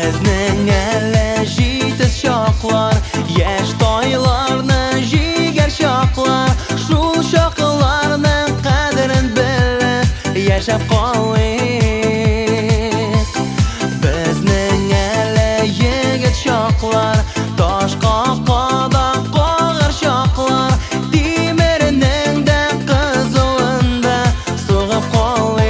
Безнең әле җитез чаклар, яшь тайларны җигәр чаклар. Шул чакларның кадерен белеп яшәп калыйк. Безнең әле егет чаклар, ташка кадак кагар чаклар. Тимернең дә кызуын да сугып калыйк.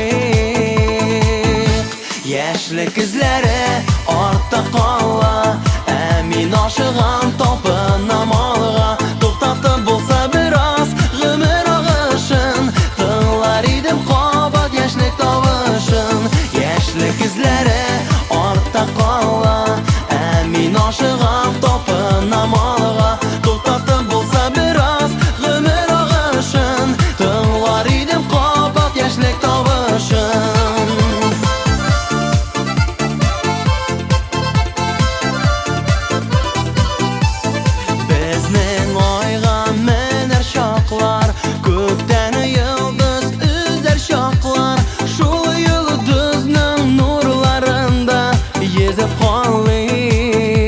Яшьлек эзләре артта кала, ә мин ашыгам, талпынам алга. Туктатып булса бераз гомер агышын, тыңлар идем кабат яшьлек тавышын. Яшьлек эзләре артта кала, ә мин ашыгам, талпынам алга. Туктатып булса бераз гомер агышын, тыңлар идем кабат яшьлек тавышын. Безнең айга менәр чаклар, күктән йолдыз өзәр чаклар. Шул йолдызның нурларында йөзеп калыйк.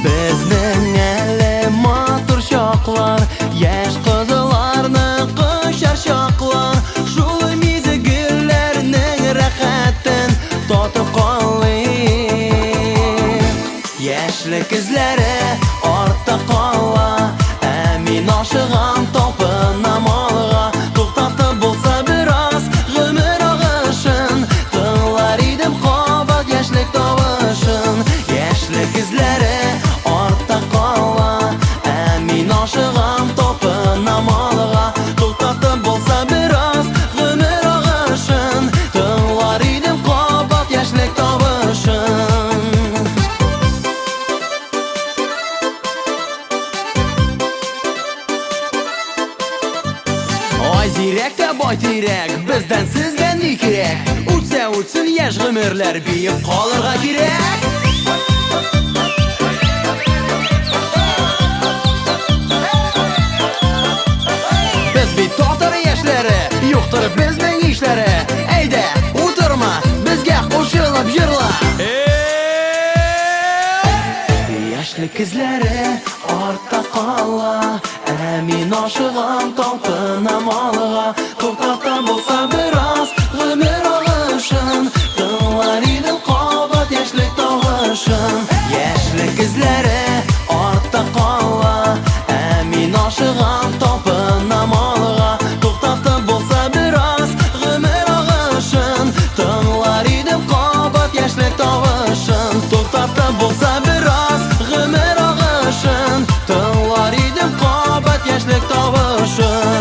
Безнең әле матур чаклар, яшь кызларны кочар чаклар. Шул мизгелләрнең рәхәтен татып калыйк. Яшьлек эзләре артта кала, ә мин ашыгам, талпынам алга. Туктатып булса бераз гомер агышын, тыңлар идем кабат яшьлек тавышын. Яшьлек эзләре артта кала, ә мин ашыгам, талпынам алга. Туктатып булса бераз гомер агышын, тыңлар идем кабат яшьлек тавышын. Ай зирәк тә бай тирәк, бездән сезгә ни кирәк? Үтсә үтсен яшь гомерләр, биеп калырга кирәк. Без бит татар яшьләре, юктыр безнең ишләре. Әйдә, утырма, безгә кушылып җырла. Яшьлек эзләре артта кала, ә мин ашыгам, талпынам алга. Туктатам булса бераз гомер агышын, тыңлар идем кабат яшьлек тавышын. Яшьлек эзләре артта кала, ә мин ашыгам, талпынам алга. Туктатып булса бераз гомер агышын, тыңлар идем кабат яшьлек тавышын. Туктатып булса бераз гомер агышын, тыңлар идем кабат яшьлек тавышын.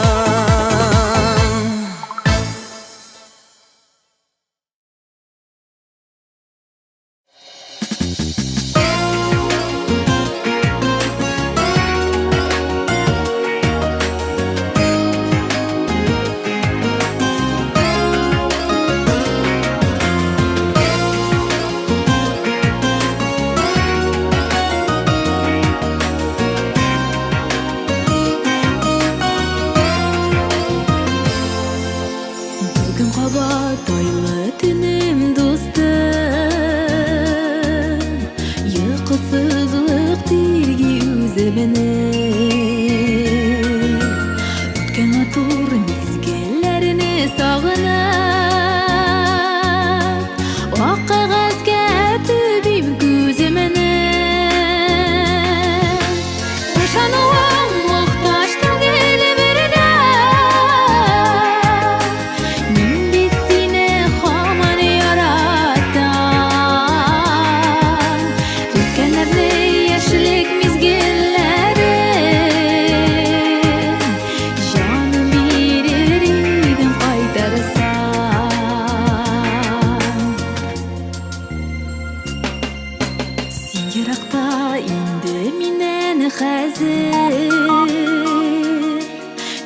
Бүген кабат айлы төнем, дустым, йокысызлык тирги үземне. Үткән матур мизгелләрне сагынып, ак кәгазьгә төбим күземне. Ышануым мохтаҗ түгел бердә, мин бит сине һаман яратам. Үткәннәрне, яшьлек мизгелләрен җаным бирер идем кайтарсам. Син еракта инде миннән хәзер,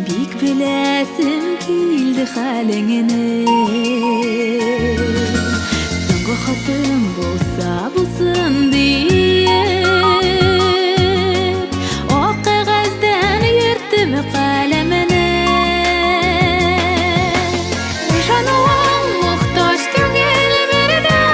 бик беләсем килде хәлеңне. Соңгы хатым булса булсын диеп, ак кәгазьдән йөрттем каләмне. Ышануың мохтаҗ түгел бердә,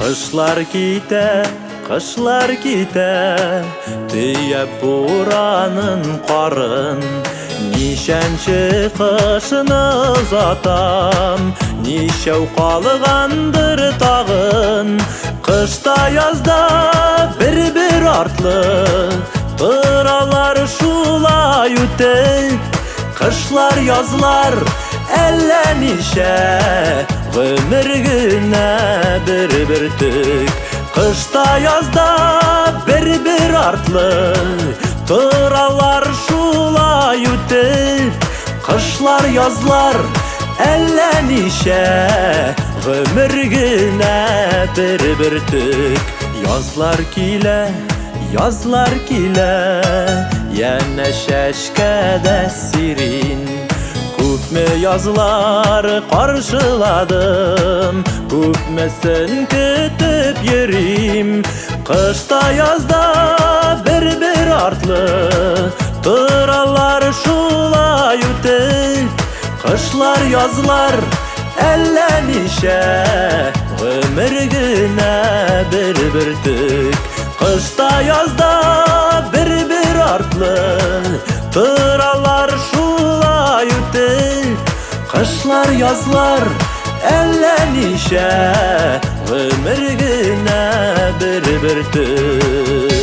Кышлар китә, кышлар китә, төяп буранын карын. Ничәнче кышны озатам, ничәү калгандыр тагын. Кышта язда бер-бер артлы торалар шулай үтеп. Кышлар язлар әллә ничә, гомер генә бер бөртек. Кышта язда бер-бер артлы торалар шулай үтеп. Кышлар язлар әллә ничә, гомер генә бер бөртек. Язлар килә, язлар килә, янә чәчкәдә сирин. Күпме язлар каршыладым, күпмесен көтеп йөрим. Кышта язда бер-бер артлы торалар шулай үтеп. Кышлар язлар әллә ничә, гомер генә бер бөртек. Кышта язда бер-бер артлы торалар шулай үтеп. Кышлар язлар әллә ничә, гомер генә бер бөртек.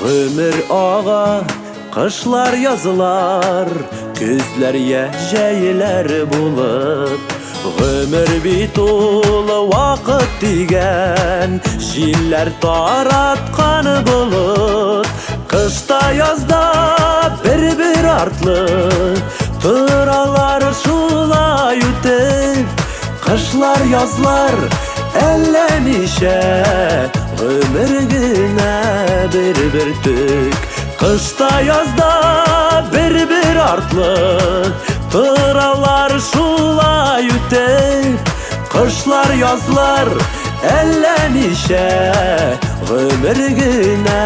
Гомер ага, кышлар язлар, көзләр я җәйләр булып. Гомер бит ул вакыт дигән, җилләр тараткан болыт. Кышта язда бер-бер артлы торалар шулай үтеп. Кышлар язлар әллә ничә, гомер генә бер бөртек. Кышта язда бер-бер артлы торалар шулай үтеп. Кышлар язлар әллә ничә, гомер генә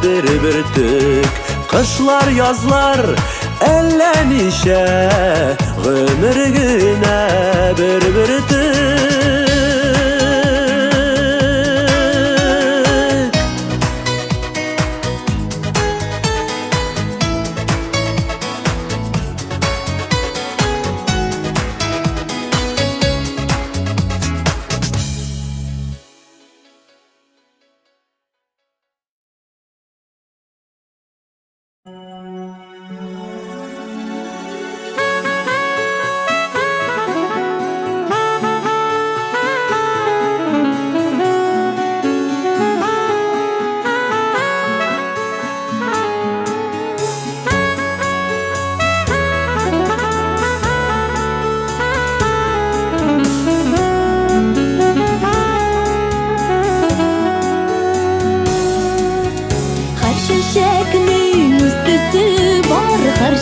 бер бөртек. Кышлар язлар әллә ничә, гомер генә бер бөртек.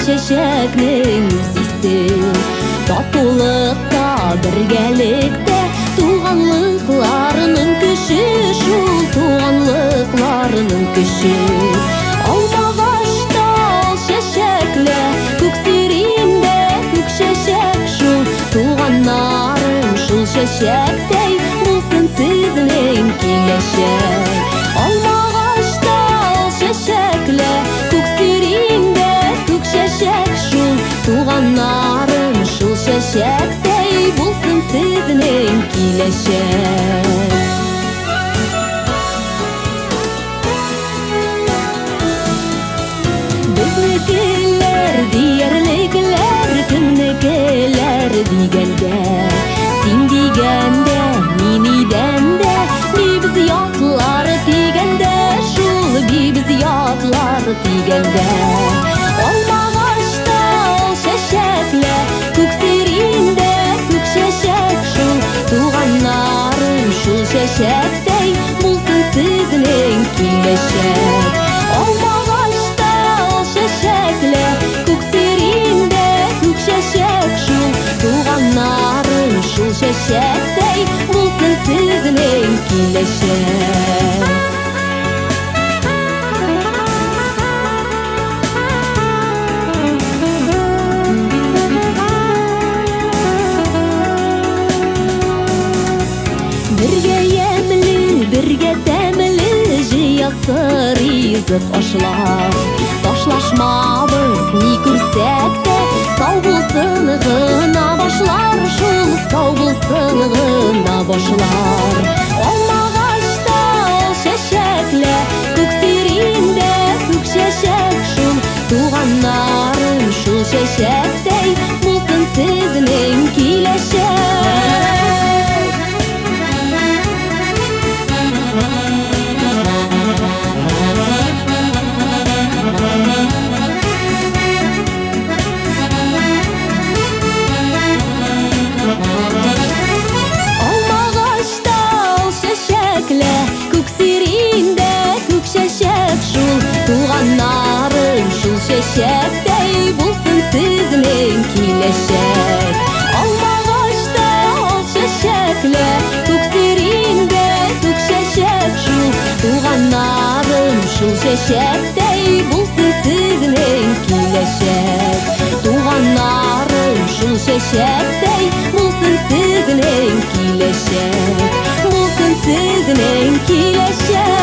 Чәчәкнең үз исе, татулыкта, бергәлектә, туганлыкларының көче шул, туганлыкларының көче. Алмагачта ал чәчәкле, күк сирендә күк чәчәк шул, туганнарым шул чәчәктәй булсын сезнең киләчәк. Алмагачта ал чәчәкле, күк сирендә күк чәчәк шул, туганнарым шул чәчәктәй булсын сезнең киләчәк. Безнекеләр диярлекләр, кемнекеләр дигәндә, син дигәндә, мин идәндә, бибез ятлар дигәндә, шул бибез ятлар дигәндә. Алмагачта ал чәчәкле, күк сирендә күк чәчәк шул, туганнарым шул чәчәктәй булсын сезнең киләчәк. Алмагачта ал чәчәкле, күк сирендә күк чәчәк шул, туганнарым шул чәчәктәй булсын сезнең сезнең киләчәк. Бергә ямьле, бергә тәмле җыясы ризык ашлар. Ташлашмабыз, ни күрсәк тә, сау булсын гына башлар, шул сау булсын гына башлар. Алмагачта ал чәчәклә, күк сириндә күк чәчәк шул, туганнарым шул чәчәктәй булсын сезнең киләчәк. Алмагачта ал чәчәклә, күк сириндә күк чәчәк шул, туганнарым шул чәчәктәй булсын сезнең киләчәк. Алмагачта ал чәчәклә, күк сириндә күк чәчәк шул, туганнарым шул чәчәктәй булсын сезнең киләчәк. Туганнарым шул чәчәктәй булсын сезнең киләчәк. Булсын сезнең киләчәк.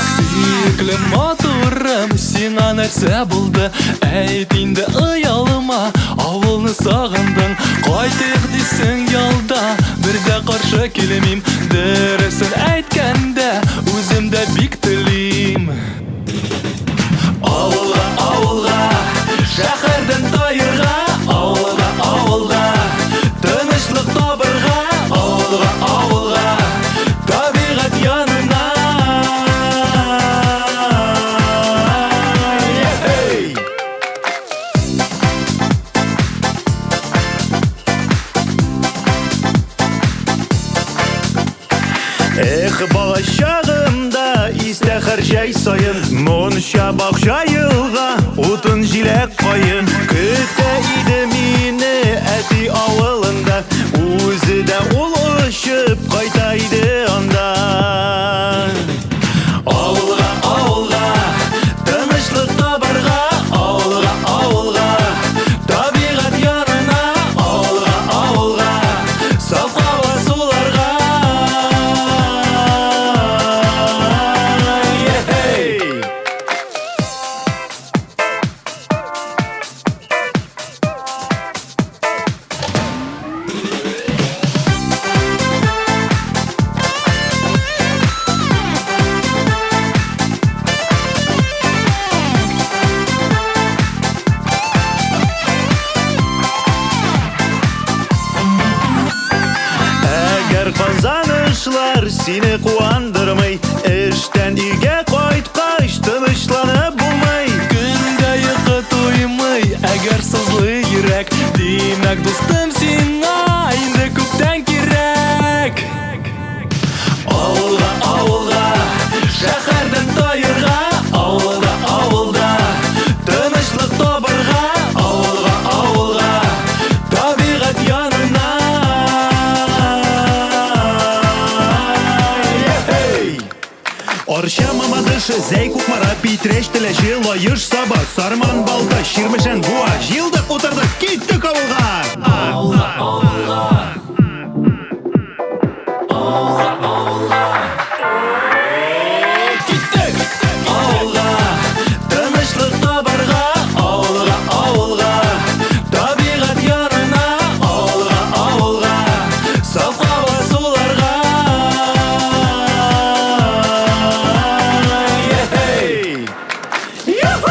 Сөекле матурым, сиңа нәрсә булды? Әйт инде оялыма, авылны сагындың. Кайтыйк дисең ялда, бер дә каршы килмим. Дөресен әйткәндә, үзем дә бик телим. Авылга, авылга, шәһәрдән таерга, авылга, авылга, тынычлык табырга, авылга, авылга, табигать янына. Ей! Эх, балачагымда истә һәр җәй саен Монча бакча елга, утын җиләк каен Көтә иде мине әти авылында Үзе дә ул очып кайта иде анда. Авылга, авылга, тынычлык табырга, авылга, авылга, табигать янына, авылга, авылга, саф һава суларга. Ей! Әгәр казанышлар сине куандырмый, эштән өйгә кайткач тынычланып булмый. Көндә йокы туймый, әгәр сызлый йөрәк, димәк, дустым, сиңа инде күптән кирәк. Авылга, авылга, шәһәрдән таерга, авылда, авылда, тынычлык табырга, авылга, авылга, табигать янына. Ей! Арча, Мамадыш, Зәй, Кукмара, Питрәч, Теләче, Лаеш, Саба, Сарман, Балтач, Чирмешән, Буа. Җыелдык, утырдык, киттек авылга! Киттек! Авылга, тынычлык табырга, авылга, авылга, табигать янына, авылга, авылга, саф һава суларга. Ей! Юху!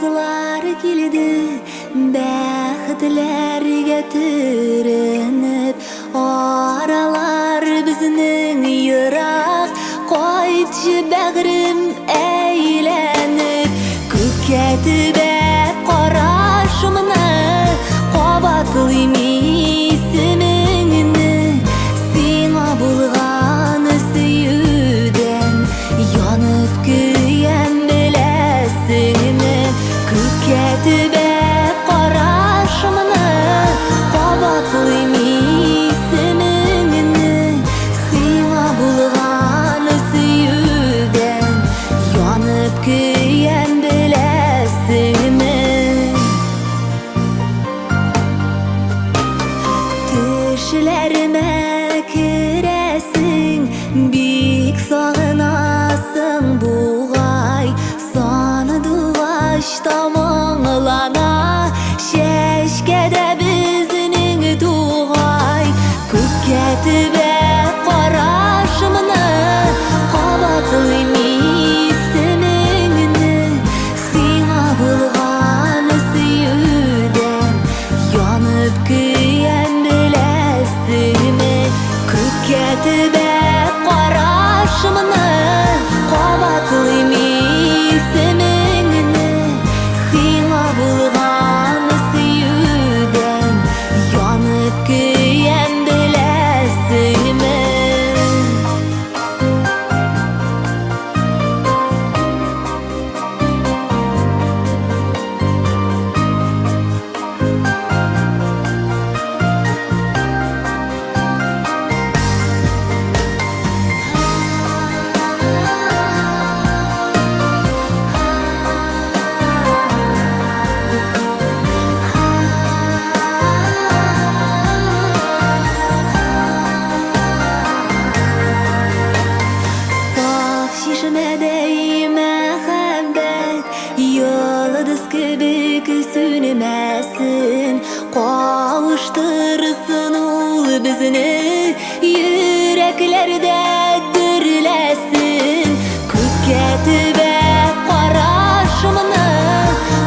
Язлар килде бәхетләргә төренеп, аралар безнең ерак, кайтчы бәгърем әйләнеп. Күккә төбәп карашымны, кабатлыйм исемеңне. Сиңа булган сөюдән янып көям, беләсеңме? Күккә төбәп карашымны, кабатлыйм исемеңне. Сиңа булган сөюдән янып көям, беләсеңме? Төшләремә керәсең, бик сагынасың бугай. Сандугач та моңлана, чәчкәдә безнең тугай. Күккә төбәп карашымны, кабатлыйм исемеңне. Сиңа булган сөюдән янып көям, беләсеңме? Күккә төбәп карашымны, кабатлыйм исемеңне. Сиңа булган сөюдән янып көям, беләсеңме? Саф чишмәдәй мәхәббәт йолдыз кебек сүнмәсен, кавыштырсын ул безне, йөрәкләрдә дөрләсен. Күккә төбәп карашымны,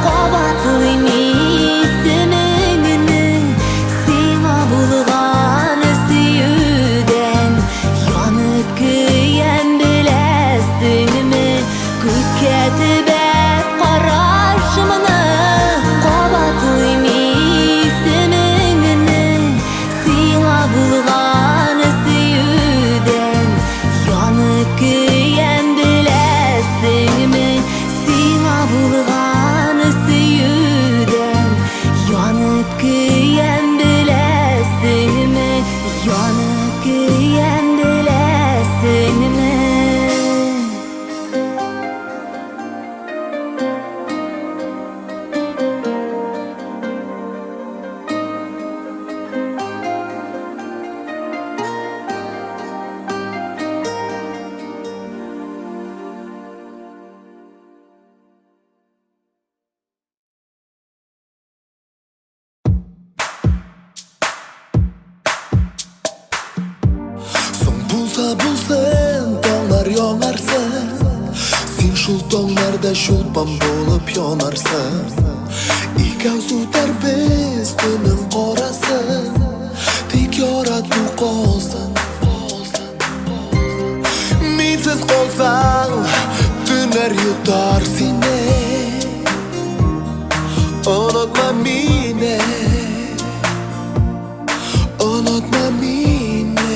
кабатлыйм исемеңне. Сиңа булган сөюдән янып көям, беләсеңме? Күккә төбәп карашымны, кабатлыйм исемеңне. Сиңа булган сөюдән янып көям, беләсеңме? Сиңа булган сөюдән янып көям, беләсеңме? Янып көям, беләсеңме? Соң булса булсын, таңнар яңарсын. Син шул таңнарда чулпан булып янарсың. Икәү сүтәрбез төннең карасын. Тик ярату калсын. Минсез калсаң, төннәр йотар сине. Онытма мине. Онытма мине.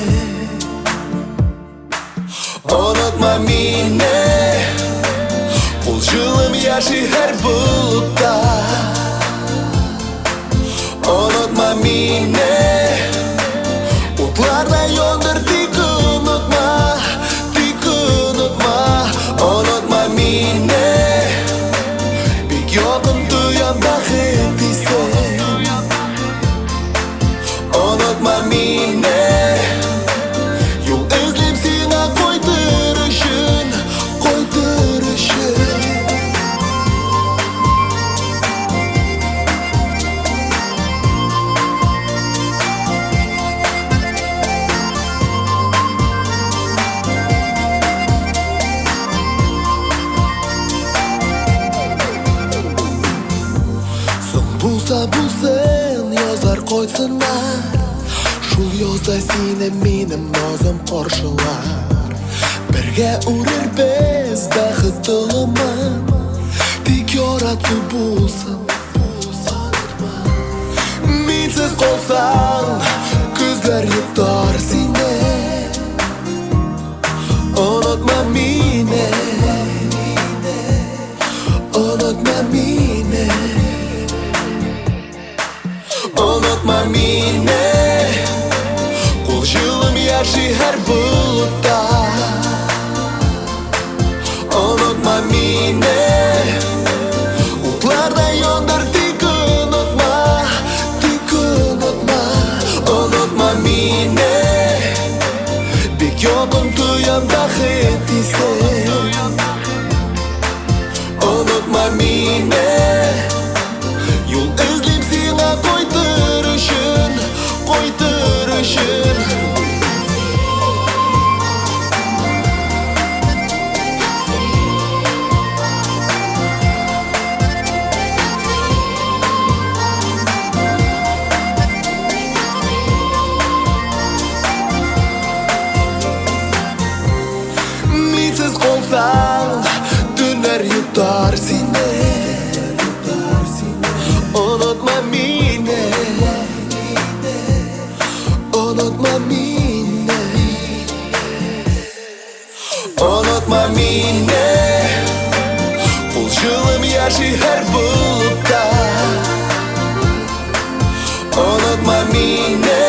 Онытма мине. Кул җылым яши һәр болытта. Онытма мине. Утларда яндыр, тик онытма, тик онытма. Онытма мине. Бик якын тоям бәхет исен. Онытма мине. Юл эзлим сиңа кайтыр өчен, кайтыр өчен. да булсын, язлар кайтсыннар. Шул язда сине минем назым каршылар. Бергә үрербез бәхет толымын. Тик ярату булсын. Минсез калсаң, күзләр йотар сине. Онытма мине. Онытма мине. Онытма мине. Кул җылым яши һәр болытта. Онытма мине. Утларда яндыр, тик онытма, тик онытма. Онытма мине. Бик якын тоям бәхет исен. Онытма мине. Юл эзлим сиңа кайтыр өчен, кайтыр өчен. Минсез калсаң, төннәр йотар сине. Онытма мине. Онытма мине. Онытма мине. Кул җылым яши һәр болытта. Онытма мине.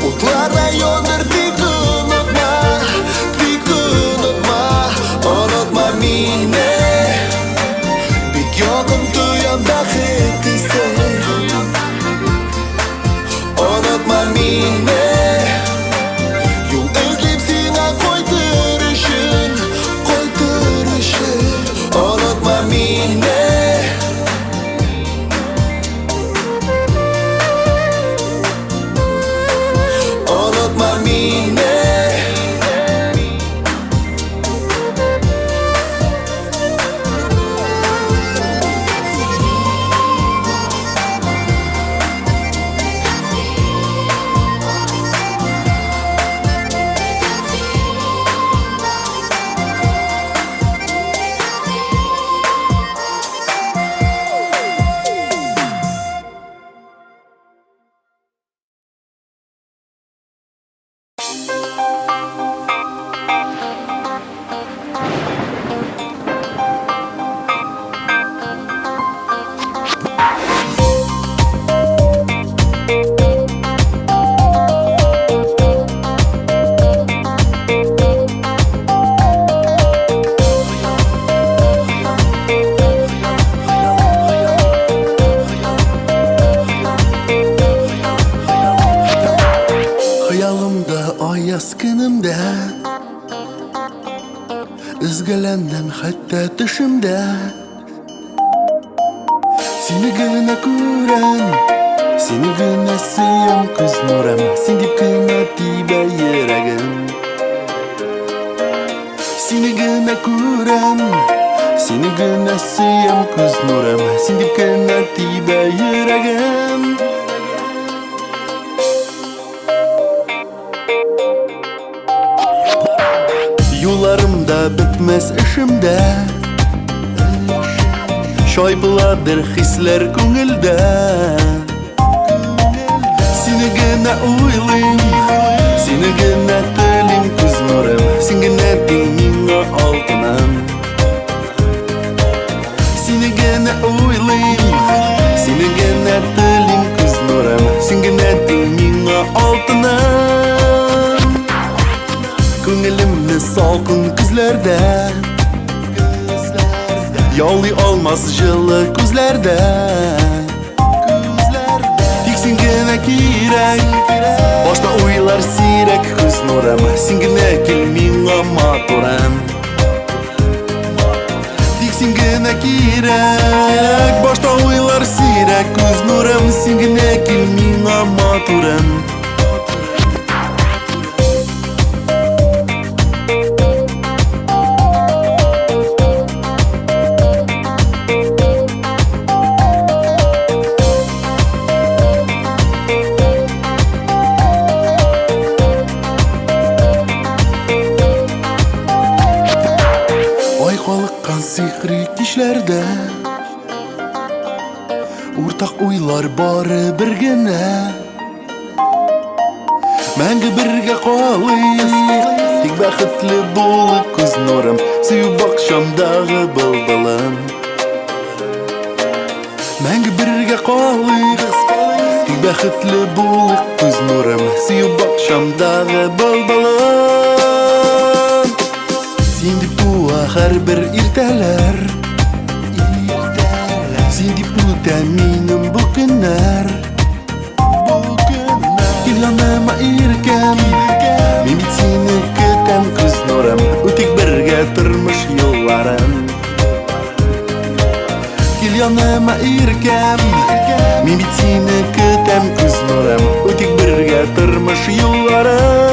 Утларда яндыр, тик онытма, тик онытма. Онытма мине. Бик якын тоям бәхет исен. Онытма мине. Юл эзлим сиңа кайтыр өчен, кайтыр өчен. Онытма мине. Онытма мине. Хыялымда аяз көнемдә Өзгәләндем хәтта төшемдә. Сине генә күрәм, сине генә сөям, күз нурым. Син дип кенә тибә йөрәгем. Сине генә күрәм, сине генә сөям, күз нурым. Син дип кенә тибә йөрәгем. Юлларымда бетмәс эшемдә, Чайпыладыр хисләр күңелдә. Сине генә уйлыйм, сине генә телим, күз нурым. Син генә тиң миңа алтыным. Сине генә уйлыйм, сине генә телим, күз нурым. Син генә тиң миңа алтыным. Күңелемне салкын күзләрдә Яулый алмас җылы күзләрдә. Тик син генә кирәк, башта уйлар сирәк, күз нурым. Син генә кил миңа матурым. Тик син генә кирәк, башта уйлар сирәк, күз нурым. Син генә кил миңа матурым. Сихри кичләрдә Уртак уйлар бары бер генә. Мәңге бергә калыйк, тик бәхетле булыйк, күз нурым, сөю бакчамдагы былбылым. Мәңге бергә калыйк, тик бәхетле булыйк, күз нурым, сөю бакчамдагы былбылым. Син дип туа һәрбер иртәләр, син дип үтә минем бу көннәр. Кил яныма, иркәм, мин бит сине көтәм, күз нурым, үтик бергә тормыш юлларын. Кил яныма, иркәм, мин бит сине көтәм, күз нурым, үтик бергә тормыш юлларын.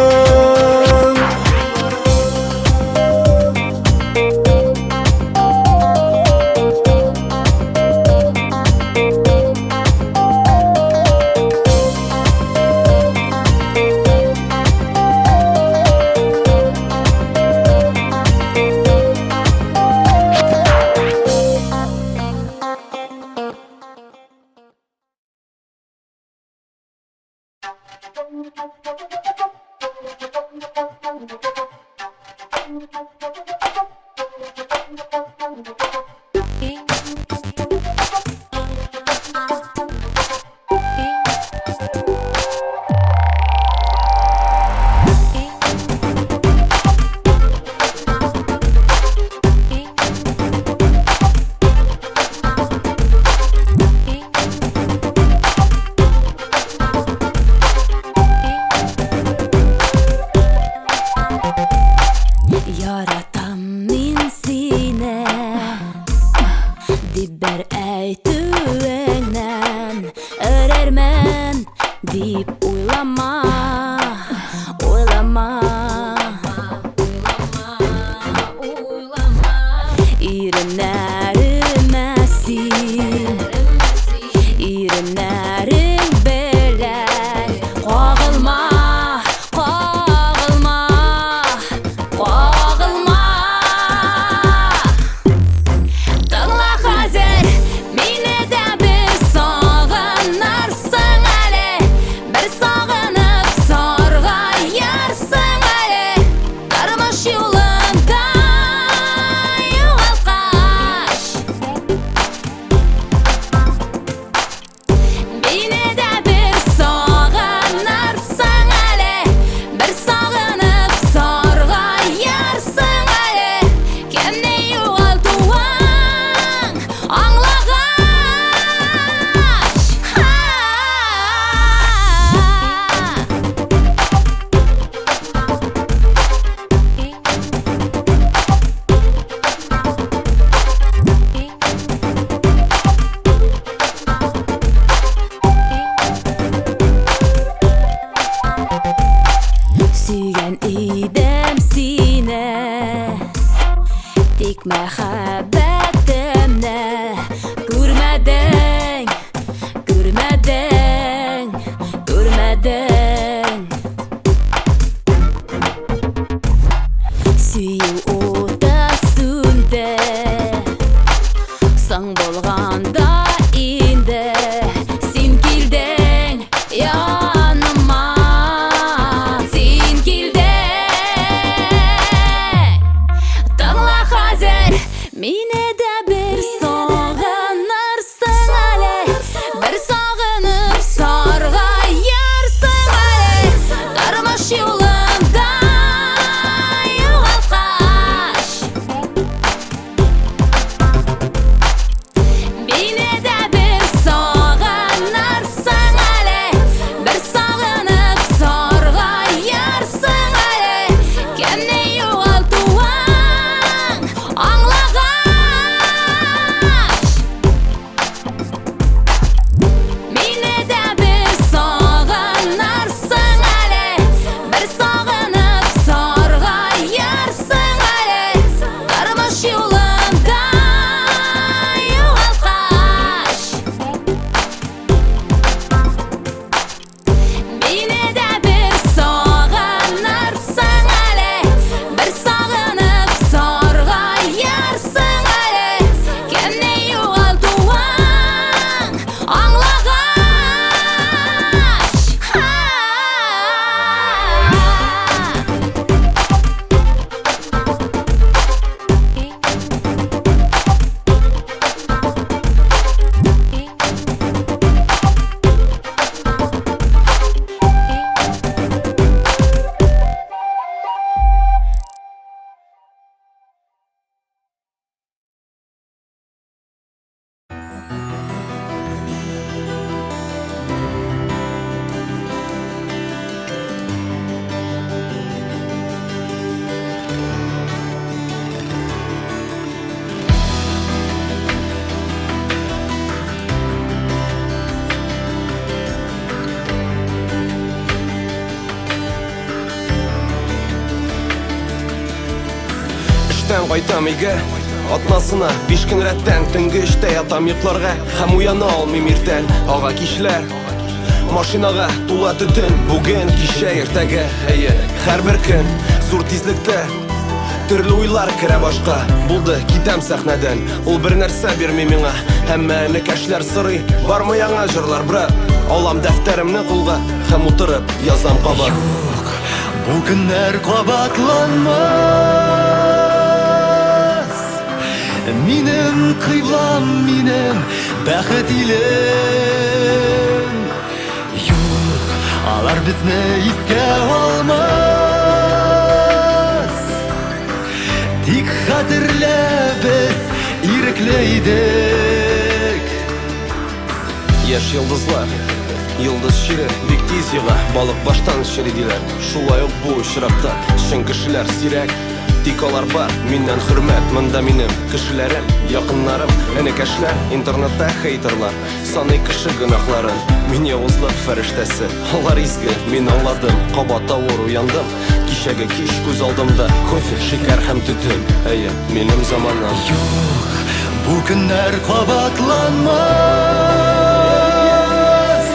Яратам мин сине дип бер әйтүеңнән өрермен дип уйлама, уйлама. Иреннәремә син, иреннәрең белән кагылма, кагылма, кагылма. Тыңла хәзер мине дә бер сагынырсың әле, бер сагынып саргаярсың әле, тормыш юлында югалткач. Кайтам өйгә, атнасына 5 көн рәттән төнге 3тә ятам йокларга һәм уяна алмыйм иртән. Ага кичләр, машинага тула төтен. Бүген, кичә, иртәгә, әйе, һәрбер көн зур тизлектә төрле уйлар керә башка. Булды, китәм сәхнәдән, ул бер нәрсә бирми миңа. Әмма энекәшләр сорый, бармы яңа җырлар, брат? Алам дәфтәремне кулга һәм утырып язам кабат. Юк, бу көннәр кабатланмас. Минем кыйблам, минем бәхет илем. Юк, алар безне искә алмас. Тик хәтерлә, без ирекле идек. Яшь йолдызлар, йолдыз чире бик тиз йога, балык баштан чери диләр. Шулай ук бу очракта чын кешеләр сирәк. Тик алар бар, миннән хөрмәт, монда минем кешеләрем, якыннарым, энекәшләр, интернетта хейтерлар саный кеше гөнаһларын. Мин явызлык фәрештәсе, алар изге, мин аңладым, кабат авыр уяндым. Кичәге кич күз алдымда кофе, шикәр һәм төтен. Әйе, минем заманам. Юк, бу көннәр кабатланмас.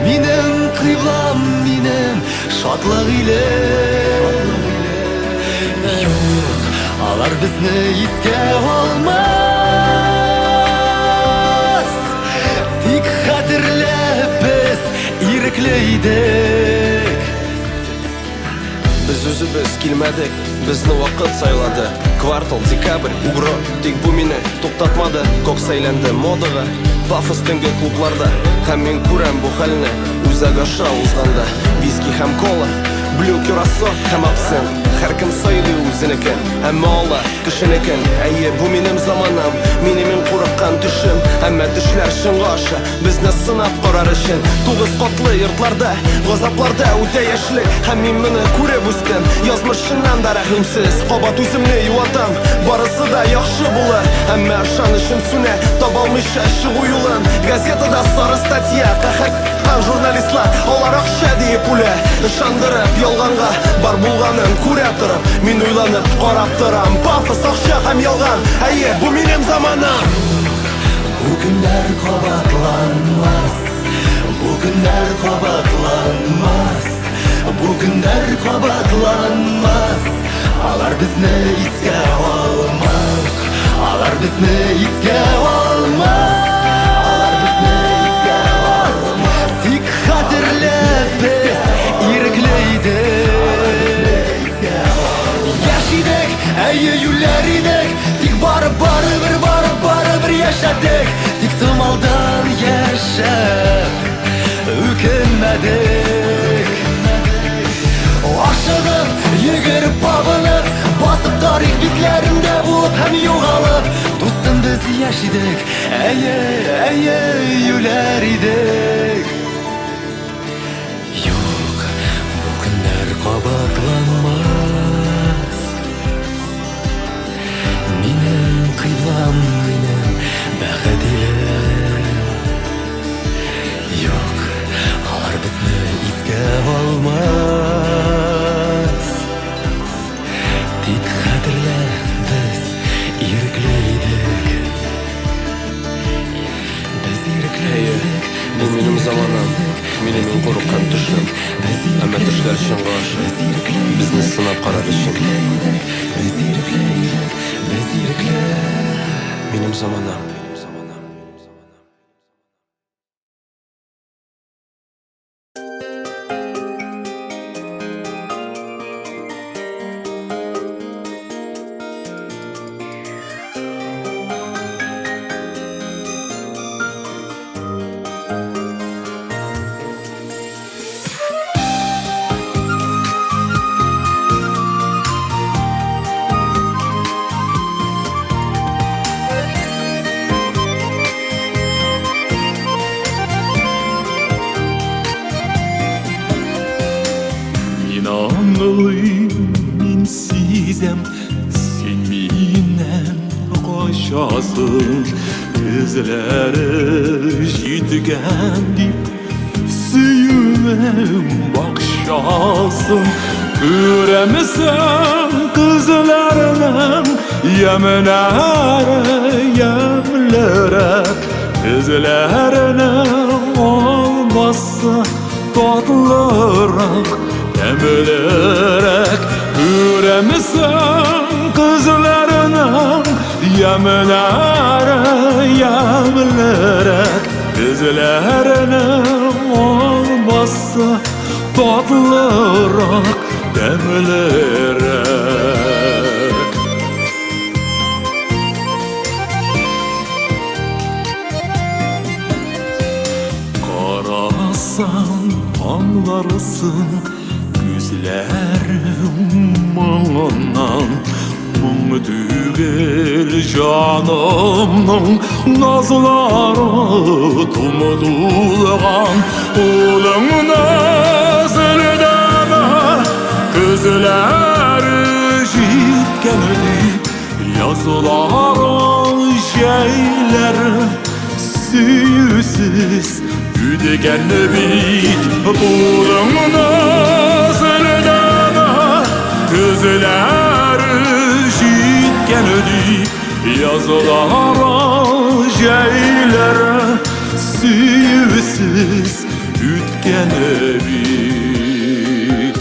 Минем кыйблам, минем шатлык илем. Юк, алар безне искә алмас. Тик хәтерлә, без ирекле идек. Без үзебез килмәдек, безне вакыт сайлады. Квартал, декабрь, угро, тик бу мине туктатмады. Кокс әйләнде модага, пафос төнге клубларда. Һәм мин күрәм бу хәлне үзәк аша узганда. Виски һәм кола, блю кюрасо һәм абсент. Һәркем сайлый үзенекен, әмма ала кешенекен. Әйе, бу минем заманам, минем иң курыккан төшем. Әмма төшләр чынга аша, безне сынап карар өчен. 9 катлы йортларда, газапларда үтә яшьлек. Һәм мин моны күреп үстем. Язмыш чыннан да рәхимсез, кабат үземне юатам. Барысы да яхшы булыр, әмма ышанычым сүнә, таба алмыйча чыгу юлын. Газетада сары статья, каһәр журналистлар, алар акча диеп үлә. Ышандырып ялганга, бар булганын күрә торып, мин уйланып карап торам. Пафос, акча һәм ялган, әйе, бу минем заманам. Бу көннәр кабатланмас, бу көннәр кабатланмас, бу көннәр кабатланмас. Алар безне искә алмас, алар безне искә алмас, алар безне искә алмас. Тик хәтерлә, без ирекле идек. Яшь идек, әйе, юләр идек. Тик барып, барыбер, барып, барыбер яшәдек. Тик томалдан яшәп үкенмәдек. Ашыгып, йөгереп, абынып, басып тарих битләрендә булып һәм югалып. Дустым, без яшь идек, әйе, әйе, юләр идек. Юк, бу көннәр кабатланмас. Минем кыйблам, минем бәхет илем. Юк, алар безне искә алмас. Тик хәтерлә, без ирекле идек. Без ирекле Әйе, идек. бу минем заманам, минем иң курыккан төшем. Әмма төшләр чынга аша, безне сынап карар өчен. Без ирекле идек, без ирекле. Минем заманам. Мин аңлыйм, мин сизәм, син миннән качасың. Көзләре җиткән дип сөюем бакчасын. Күрәмсең күзләренең ямьнәре ямьлерәк, Күзләренең алмасы татлырак, тәмлерәк. Күрәмсең күзләренең ямьнәре ямьлерәк, Күзләренең алмасы татлырак, тәмлерәк. Карасаң аңларсың күзләрем моңыннан, Моң түгел җанымның назлары тулган. Кулыңны селдәмә, күзләре җиткән дип, Язлары, җәйләре сөюсез үткән бит. Кулыңны селдәмә, күзләре җиткән дип, Язлары, җәйләре сөюсез үткән бит.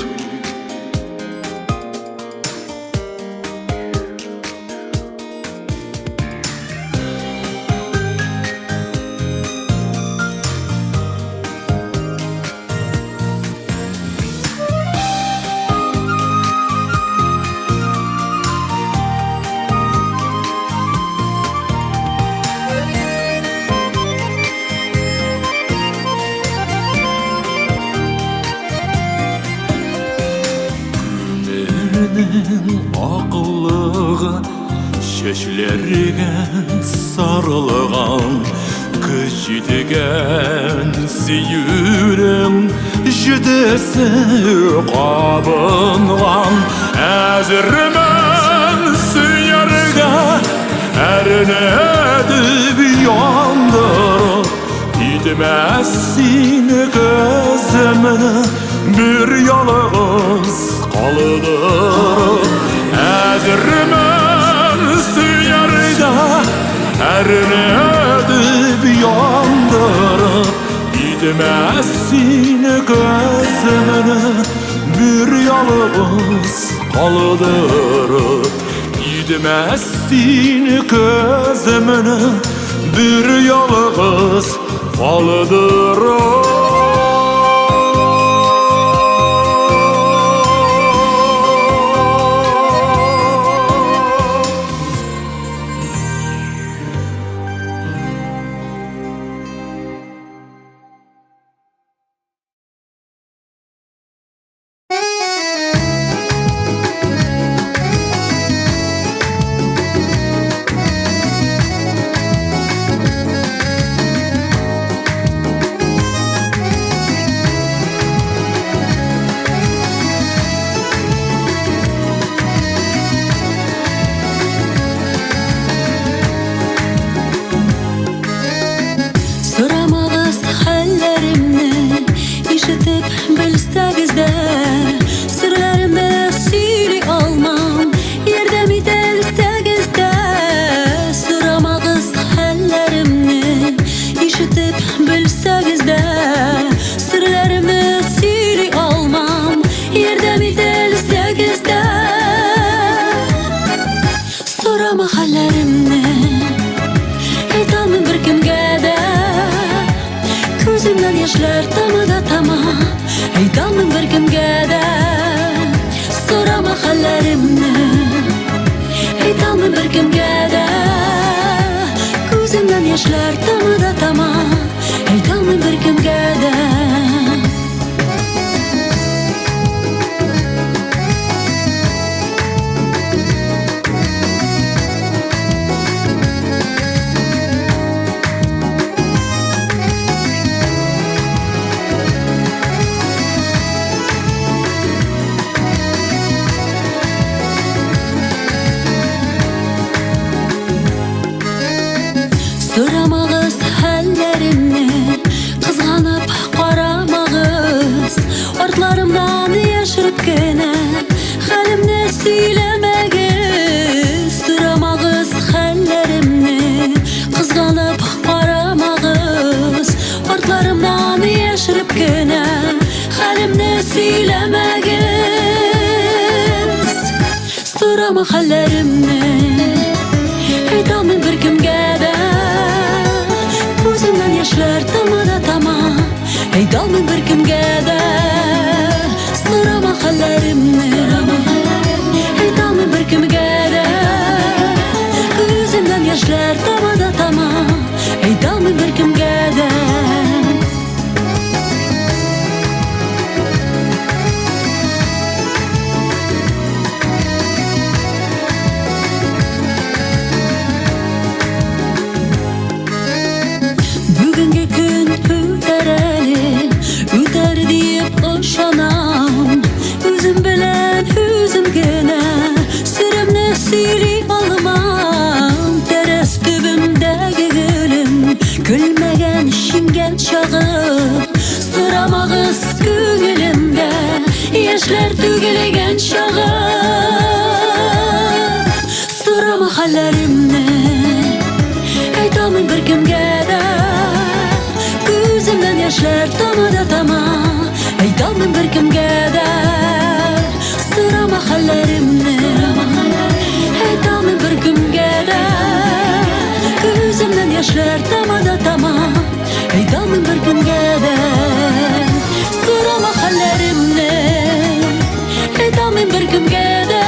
Күңелнең аклыгы чәчләргә сарылган, Көч җиткән сөюнең җетесе кабынган. Әзермен сөяргә, әрнетеп яндырып, Китмәс син күземне бер ялгыз калдырып. Әзермен сөяргә, әрнетеп яндырып, Китмәс син күземне бер ялгыз калдырып. Китмәс син күземне бер ялгыз калдырып. Сорамагыз хәлләремне, ишетеп белсәгез дә, Серләремне сөйли алмам, ярдәм итәлсәгез дә. Сорамагыз хәлләремне, ишетеп белсәгез дә, Серләремне сөйли алмам, ярдәм итәлсәгез дә. Сорама хәлләремне, әйтә алмыйм беркемгә дә. Күземнән яшьләр тама да тама, әйтә алмыйм беркемгә дә. Сорама хәлләремне, әйтә алмыйм беркемгә дә. Күземнән яшьләр тама да тама, әйтә алмыйм беркемгә дә. Сорамагыз Сөйләмәгез, сорамагыз хәлләремне, кызганып карамагыз, артларымнан яшереп кенә хәлемне сөйләмәгез. Сорама хәлләремне, әйтә алмыйм беркемгә дә. Күземнән яшьләр тама да тама, әйтә алмыйм беркемгә дә. Сорама хәлләремне, әйтә алмыйм беркемгә дә. Күземнән яшьләр тама да тама, әйтә алмыйм беркемгә дә. Бүгенге көн үтәр әле, үтәр диеп ышанам. Үзем белән үзем генә серемне сөйли алмам. Тәрәз төбемдәге гөлем көлмәгән, шиңгән чагы. Сорамагыз күңелемдә яшьләр түгелгән чагы. Сорама хәлләремне, әйтә алмыйм беркемгә дә. Күземнән яшьләр тама да тама, әйтә алмыйм беркемгә дә. Сорама хәлләремне, әйтә алмыйм беркемгә дә. Күземнән яшьләр тама да тама, әйтә алмыйм беркемгә дә. Сорама хәлләремне, әйтә алмыйм беркемгә дә.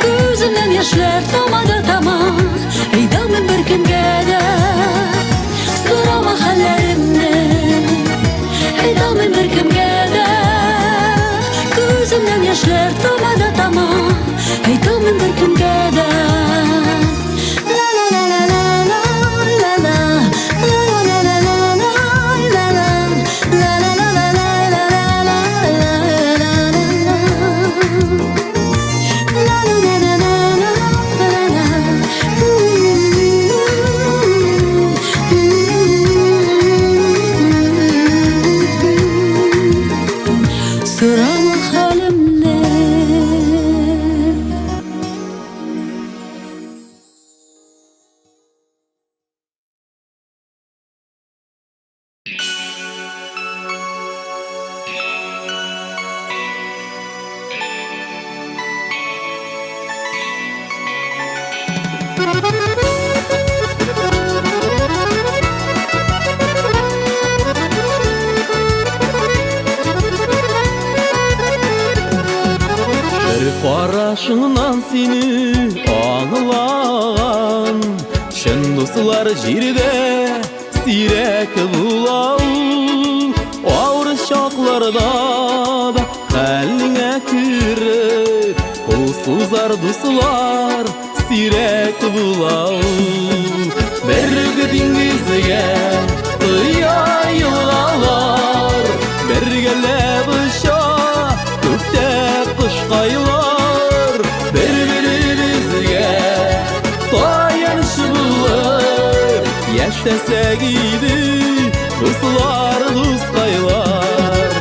Күземнән яшьләр тама да тама, әйтә алмыйм беркемгә дә. Сорама хәлләремне, әйтә алмыйм беркемгә дә. Күземнән яшьләр тама да тама, әйтә алмыйм беркемгә дә. Сорама хәлемне. Бер карашыңнан сине аңлаган чын дуслар җирдә сирәк була ул. Авыр чакларда да хәлеңә кереп кул сузар дуслар сирәк була ул. Бер диңгезгә коя елгалар, бергәләп оча күктә кошкайлар, бер-беребезгә таяныч булып яшәсәк иде дуслар, дускайлар.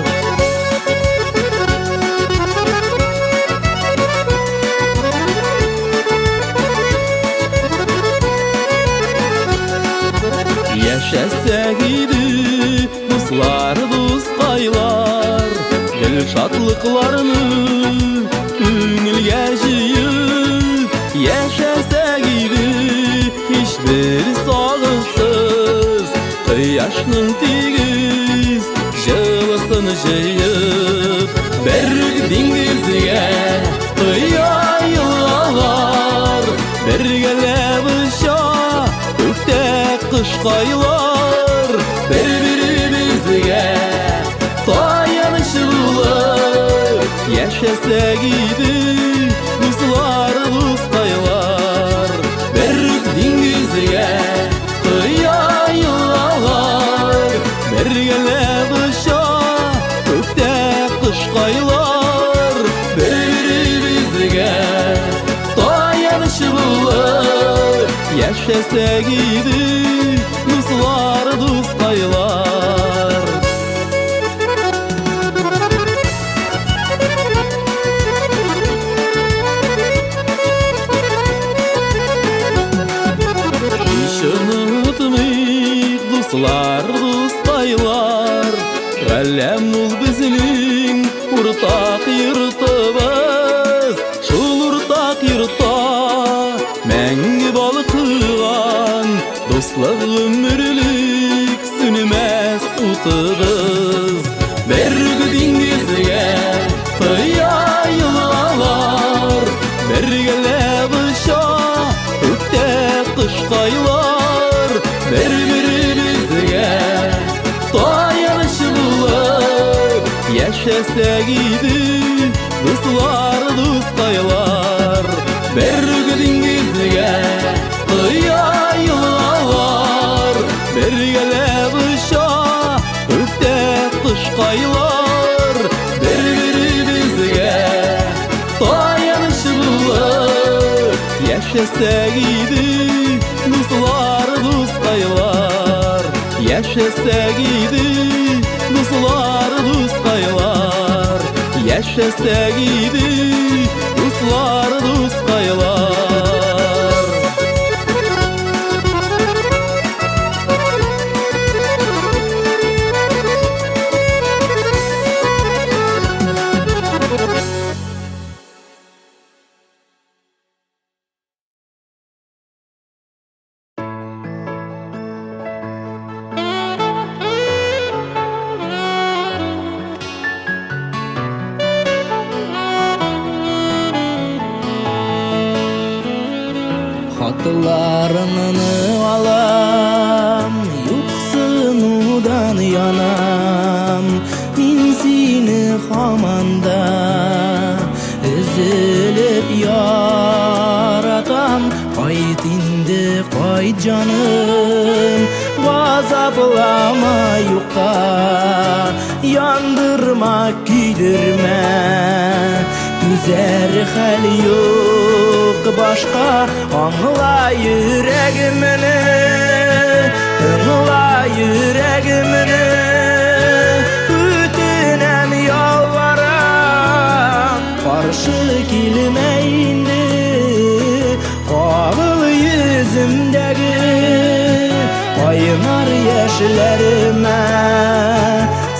Яшәсәк иде дуслар, дускайлар, гел шатлыкларны күңелгә җыеп яшәсәк иде һичбер сагышсыз, кояшның тигез җылысын җыеп. Бер диңгезгә коя елгалар, бергәләп оча күктә кошкайлар, бер-беребезгә таяныч булып яшәсәк иде дуслар, дускайлар. Бер диңгезгә коя елгалар, бергәләп оча күктә кошкайлар, бер-беребезгә таяныч булып яшәсәк иде дуслар, дускайлар. Дуслык гомерлек сүнмәс утыбыз. Бер үк диңгезгә коя елгалар, бергәләп оча күктә кошкайлар. Бер-беребезгә таяныч булып яшәсәк иде, дуслар, дускайлар. Бер үк диңгезгә коя елгалар, бергәләп оча күктә кошкайлар. Бер-беребезгә таяныч булып яшәсәк иде, дуслар, дускайлар. Яшәсәк иде, дуслар, дускайлар. Яшәсәк иде, дуслар, дускайлар. Хатларыңны алам, юксынудан янам. Мин сине һаман да өзелеп яратам. Кайт инде, кайт, җаным, газаплама юкка, яндырма, көйдермә. Түзәр хәл юк башка, аңла йөрәгемне, тыңла йөрәгемне. Үтенәм, ялварам, каршы килмә инде, кагыл йөземдәге кайнар яшьләремә.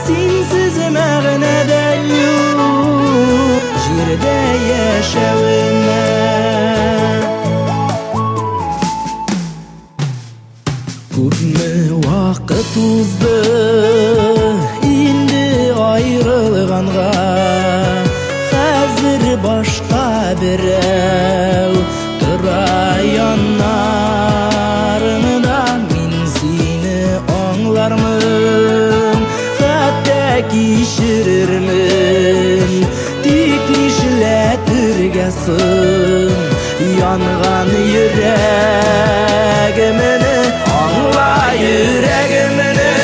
Синсез мәгънә дә юк җирдә яшәвемә. Күпме вакыт узды инде аерылганга, хәзер башка берәү тора яннарыңда. Мин сине аңлармын, хәтта кичерермен. Тик нишләтергә соң янган йөрәгемне? Аңла йөрәгемне,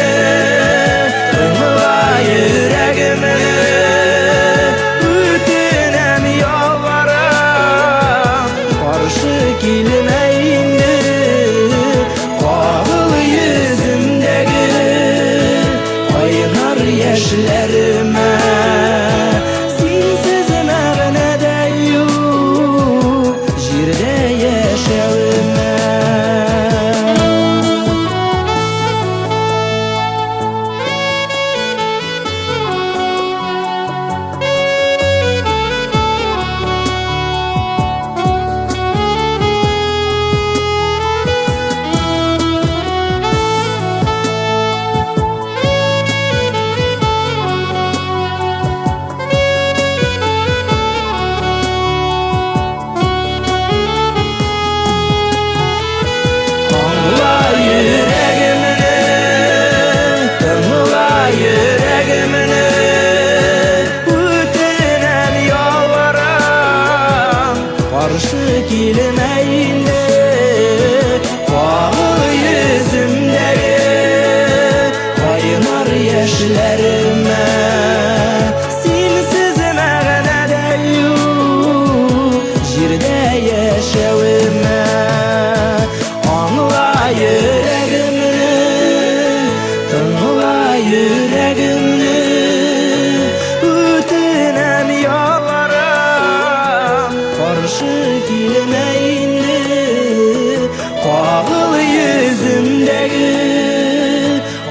тыңла йөрәгемне. Үтенәм, ялварам, каршы килмә инде, кагыл йөземдәге кайнар яшьләремә. Синсез мәгънә дә юк җирдә яшәвемә. Аңла йөрәгемне, тыңла йөрәгемне. Үтенәм, ялварам, каршы килмә инде, кагыл йөземдәге кайнар яшьләремә. Синсез мәгънә дә юк җирдә яшәвемә. Аңла йөрәгемне, тыңла йөрәгемне. Үтенәм, ялварам, каршы килмә инде, кагыл йөземдәге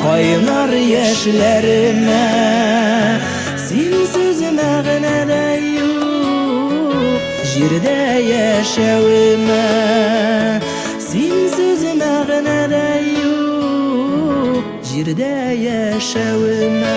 кайнар яшьләремә. Синсез мәгънә дә юк җирдә яшәвемә. Синсез мәгънә дә җирдә яшәвемә.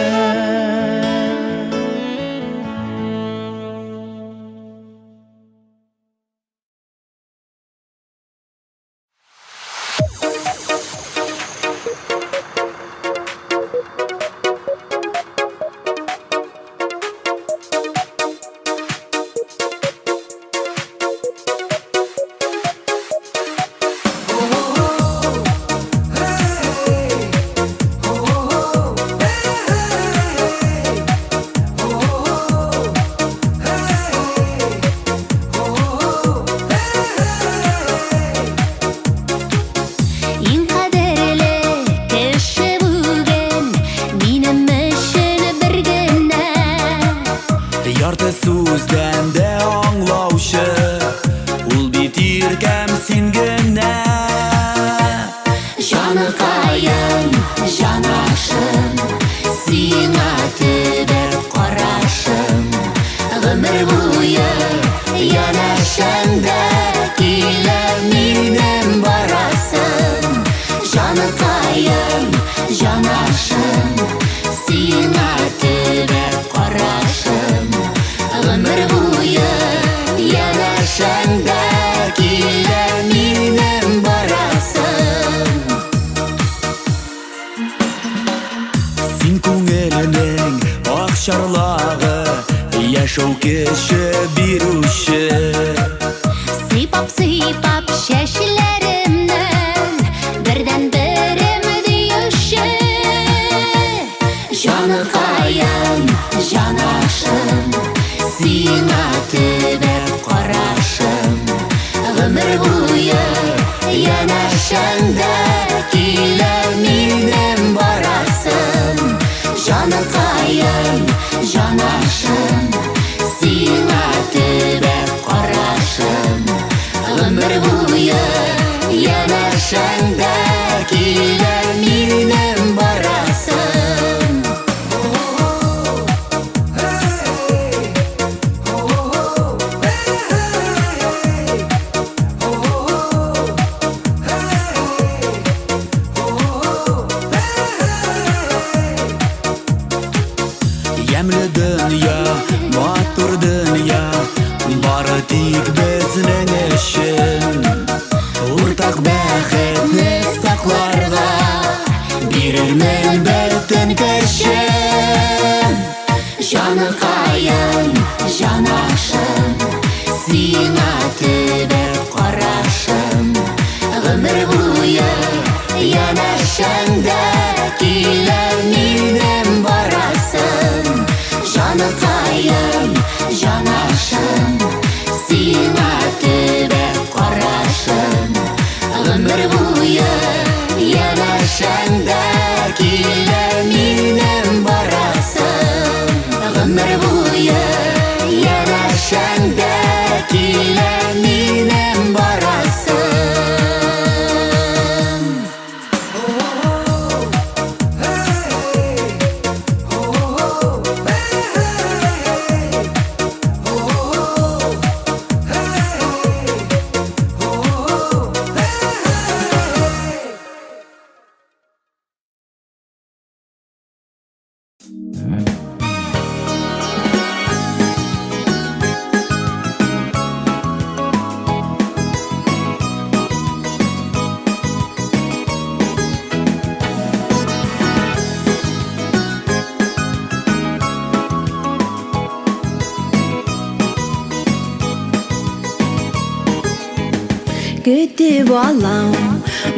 Көтеп алам,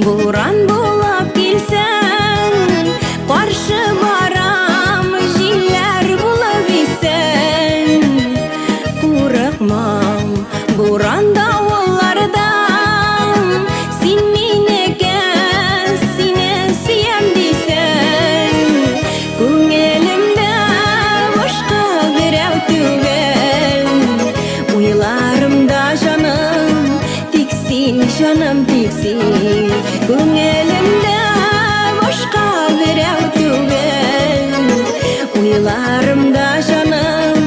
буран булып килсәң, каршы барам, җилләр булып исәң. Курыкмам, буран давыллардан, син минеке, сине сөям дисәң. Күңелемдә башка берәү түгел, уйларымда җаным, тик син, җаным, тик син. Күңелемдә башка берәү түгел, уйларымда җаным,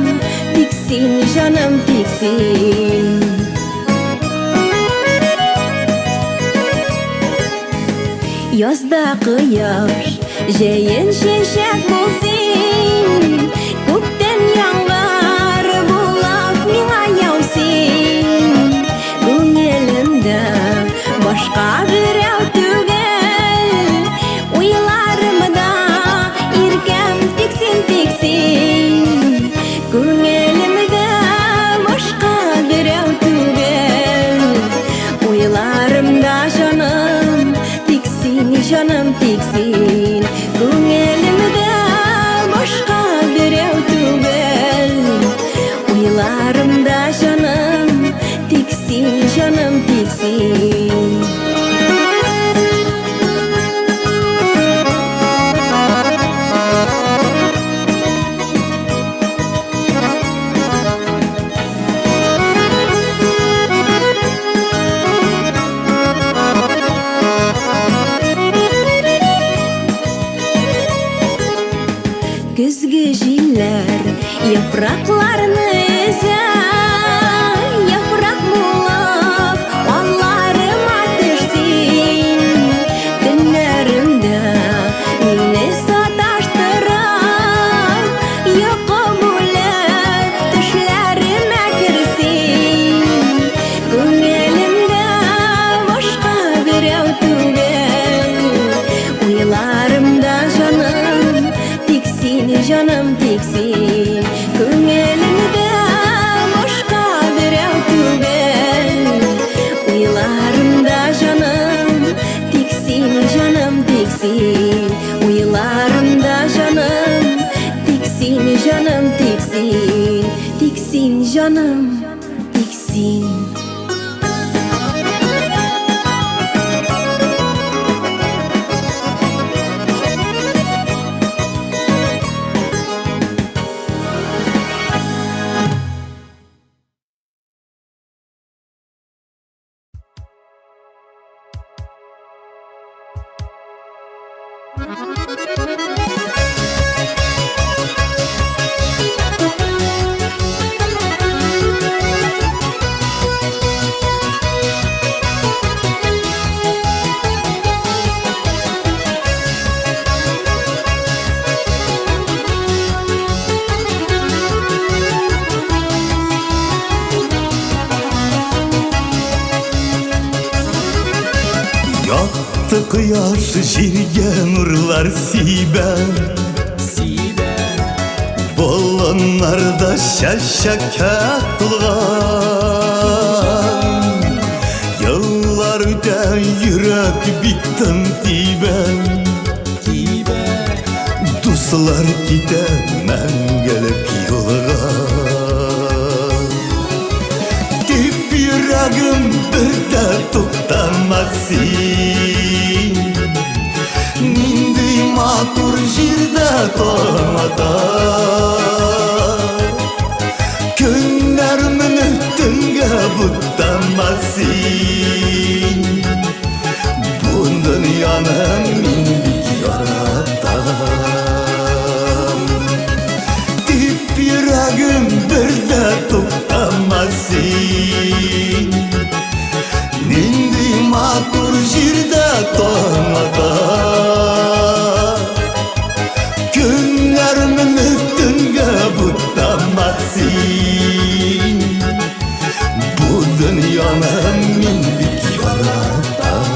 тик син, җаным, тик син. Язда кояш, Җәен чәчәк бул син, күктән яңгыр булып миңа яу син. Күңелемдә башка берәү түгел, уйларымда иркәм тик син, тик син. Күңелемдә башка берәү түгел, уйларымда җаным тик син, җаным тик син. Күңелемдә башка берәү түгел, уйларымда җаным тик син, җаным тик син. Көзге җилләр яфракларны өзә, яфрак булып алларыма төш син. Төннәремдә мине саташтырып, йокы бүлеп төшләремә кер син. Күңелемдә башка берәү түгел, уйларымда җаным тик син, җаным тик син. Күңелемдә башка берәү түгел, уйларымда җаным тик син, җаным тик син. Уйларымда җаным тик син, җаным тик син. Тик син, җаным тик син. Якты кояш җиргә нурлар сибә, Болыннарда чәчәккә тулган. Еллар үтә, йөрәк бик тын тибә, Дуслар китә мәңгелек юлга. Тик йөрәгем бер дә туктамас син. Нинди матур җирдә таң ата. Көннәр менеп төнгә бутамас син. Бу дөньяны мин бик яратам. Тик йөрәгем бер дә туктамас син. Нинди матур җирдә таң ата. Көннәр менеп төнгә бутамас син. Бу дөньяны мин бик яратам.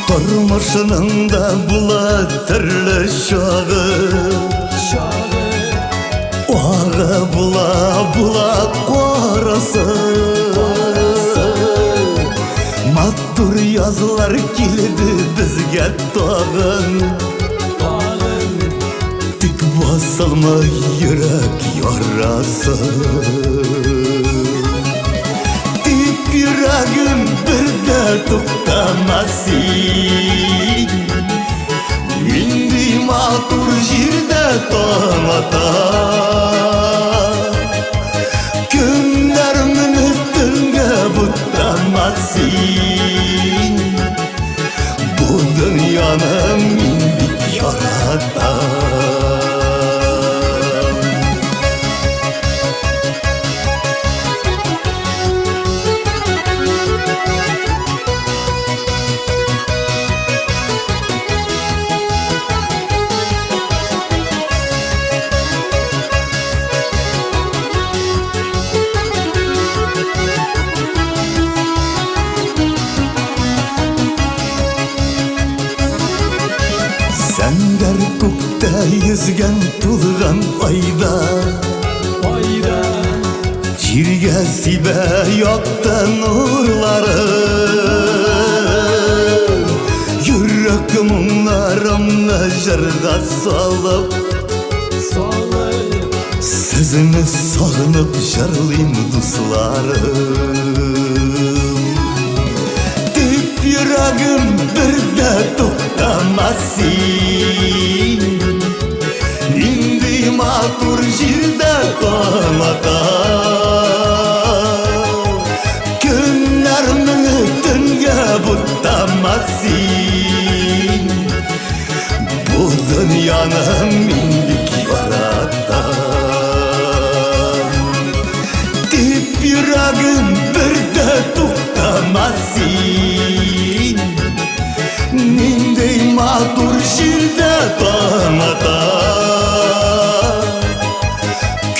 Тормышның да була төрле чагы, Агы була, була карасы. Матур язлар килде безгә тагын, Тик басылмый йөрәк ярасы. Тик йөрәгем бер дә туктамас син. Нинди матур җирдә таң ата. Көннәр менеп төнгә бутамас син. Бу дөньяны мин бик яратам. Зәңгәр күктә йөзгән тулган айда, айда җиргә сибә якты нурларын. Йөрәк моңнарымны җырга салып, салып сезне сагынып җырлыйм, дусларым. Тик йөрәгем бер дә туктамас син, нинди матур җирдә таң ата. Көннәрне төнгә бутамас син, бу дөньяны мин бик яратам. Тик йөрәгем бер дә туктамас син, нинди матур җирдә таң ата.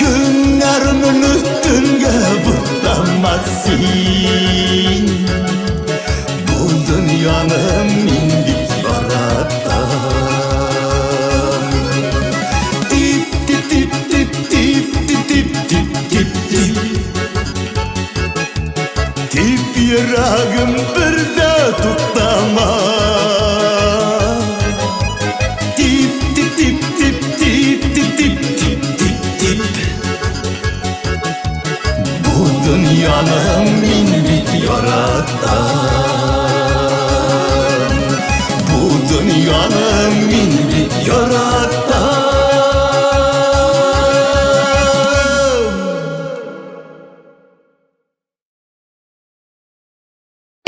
Көннәрне төнгә бутамас син, бу дөньяны мин бик яратам. Тип тип тип тип тип тип тип тип тип тип йөрәгем бер дә туктамас. Тип тип тип тип тип тип тип тип тип тип бу дөньяны мин бик яратам. Бу дөньяны мин бик яратам.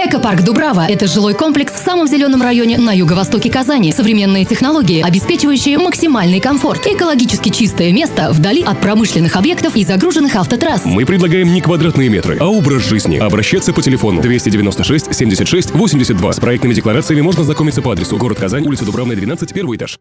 Экопарк Дубрава – это жилой комплекс в самом зеленом районе на юго-востоке Казани. Современные технологии, обеспечивающие максимальный комфорт. Экологически чистое место вдали от промышленных объектов и загруженных автотрасс. Мы предлагаем не квадратные метры, а образ жизни. Обращаться по телефону 296 76 82. С проектными декларациями можно знакомиться по адресу: город Казань, улица Дубравная, 12, первый этаж.